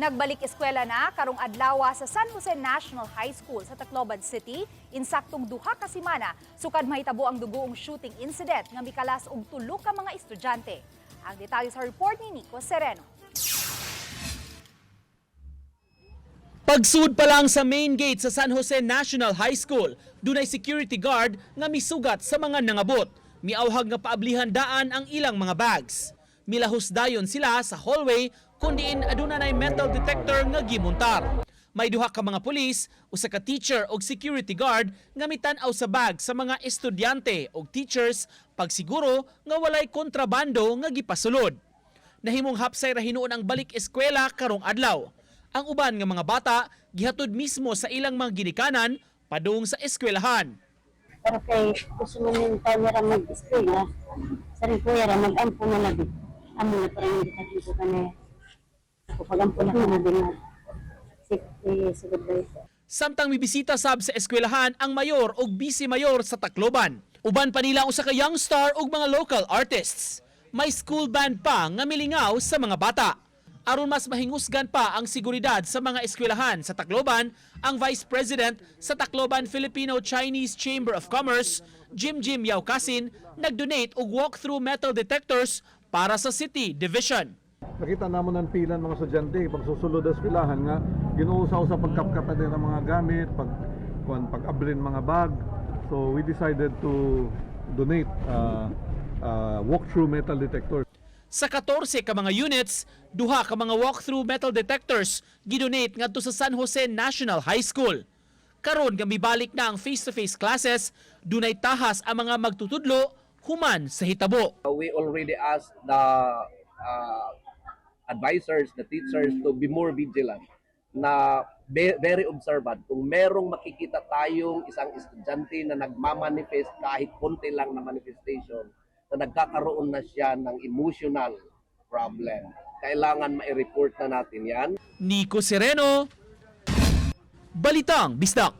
Nagbalik eskwela na karong adlaw sa San Jose National High School sa Tacloban City, insaktong 2 ka semana sukad mahitabo ang dugoong shooting incident nga mikalas og tulo ka mga estudyante. Ang detalye sa report ni Nico Sereno. Pagsud pa lang sa main gate sa San Jose National High School, dunay security guard nga misugat sa mga nangabot. Miawhag nga paablihan daan ang ilang mga bags. Milahos dayon sila sa hallway kung diin aduna nay metal detector nga gimuntar. May duha ka mga pulis, usa ka teacher og security guard nga mitan-aw sa bag sa mga estudyante og teachers pagsiguro nga walay kontrabando nga gipasulod. Nahimong hapsay ra hinuon ang balik eskwela karong adlaw. Ang uban nga mga bata gihatod mismo sa ilang mga ginikanan padung sa eskwelahan. Pero kay gusto mo yung tayo ra mag-eskwela, sa rin kuya ra mag-ampo na labi. Amo na parang hindi ka ko kani. Ako pag-ampo na ka na din na. Si goodbye. Samtang mibisita sab sa eskwelahan ang mayor ug vice mayor sa Tacloban. Uban pa nila ang usa ka young star ug mga local artists. May school band pa nga milingaw sa mga bata. Aron mas mahingusgan pa ang seguridad sa mga eskwelahan sa Tacloban, ang Vice President sa Tacloban Filipino-Chinese Chamber of Commerce, Jim Jim Yaucasin, nagdonate og walk-through metal detectors para sa City Division. Nakita namon ang pila ng mga estudyante pag susulod sa eskwelahan nga ginuusaw sa pagkapkapan nila ng mga gamit, pag kuan, pag-ablin mga bag. So we decided to donate walk-through metal detector. Sa 14 ka mga units, duha ka mga walk-through metal detectors gidonate ngadto sa San Jose National High School. Karon nga mibalik na ang face-to-face classes, dunay tahas ang mga magtutudlo human sa hitabo. We already asked the advisors, the teachers to be more vigilant na very observant. Kung merong makikita tayong isang estudyante na nagmamanifest, kahit konti lang na manifestation, na nagkakaroon na siya ng emotional problem, kailangan mai-report na natin yan. Nico Sereno, Balitang Bisdak.